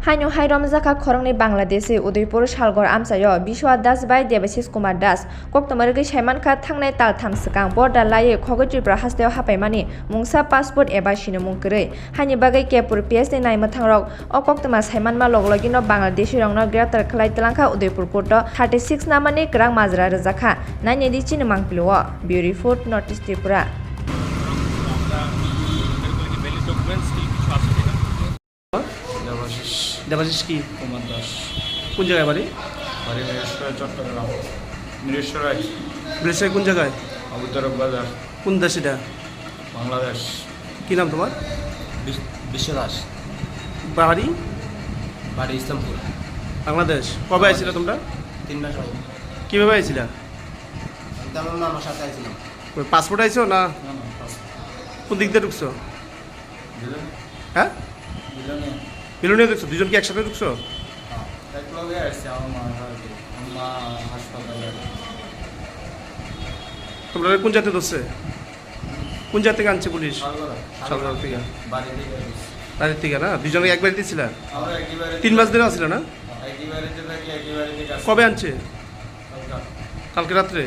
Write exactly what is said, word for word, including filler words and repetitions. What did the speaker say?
Haino hai romjakha khoroknwi Bangladeshi Udaipur Salgor amchaio Biswa Das bai Debashish Kumar Das. Koktwma rwgwi saimankha, thangnai tal tham swkang border laiwi khogwi Tripura hasteo hapaimani mungsa passport eba sinimung kwrwi. Haini bagwi Kepur P S ni naimwthangrok o koktwma saimanma log logino Bangladeshi rokno greptar khlai twlangkha Udaipur court o thirty six namani kwrak majra rwjakha. Nainedi chini mangpili o. Bureau Report, North East Tripura. Debashis. দেবাশিস কি? কুমার দাস। কোন জায়গায় বাড়ি? বাড়ি মিরেশ্বরায়, চট্টগ্রাম। মিরেশ্বরায়। মিরেশ্বরায় কোন জায়গায়? আবুতরফ বাজার। কোন দেশ এটা? বাংলাদেশ। কি নাম তোমার? বিশ-, বিশ্ব দাস। বাড়ি? বাড়ি ইসলামপুর। বাংলাদেশ। কবে আইছিলে তোমরা? তিন মাস আগে। কিভাবে আইছিলা? আমি তো আমার মামার সাথে আইছিলাম। ওই পাসপোর্ট আইছো না? না, না, পাসপোর্ট। কোন দিক দিয়ে ঢুকছো? বিলুন। হ্যাঁ? বিলুনিয়া। বিলুনিয়া ঢুকছো? দুজন কি একসাথে ঢুকছো? হ্যাঁ, এক লগে আসছে আমার মা আর কি। আমার মা হাসপাতালে। তোমরা কোন জাতি ধরছে? কোন জাতি থেকে আনছে পুলিশ? শালগড়া। শালগড়া থেকে। বাড়ি থেকে আসছে। বাড়ির থেকে না? দুজনে এক বাড়িতে ছিলা? আমরা একই বাড়িতে তিন মাস ধরে আছিলা না? একই বাড়িতে থাকি, একই বাড়িতে কাজ কবে করি। আনছে? কালকা। কালকে রাত্রে?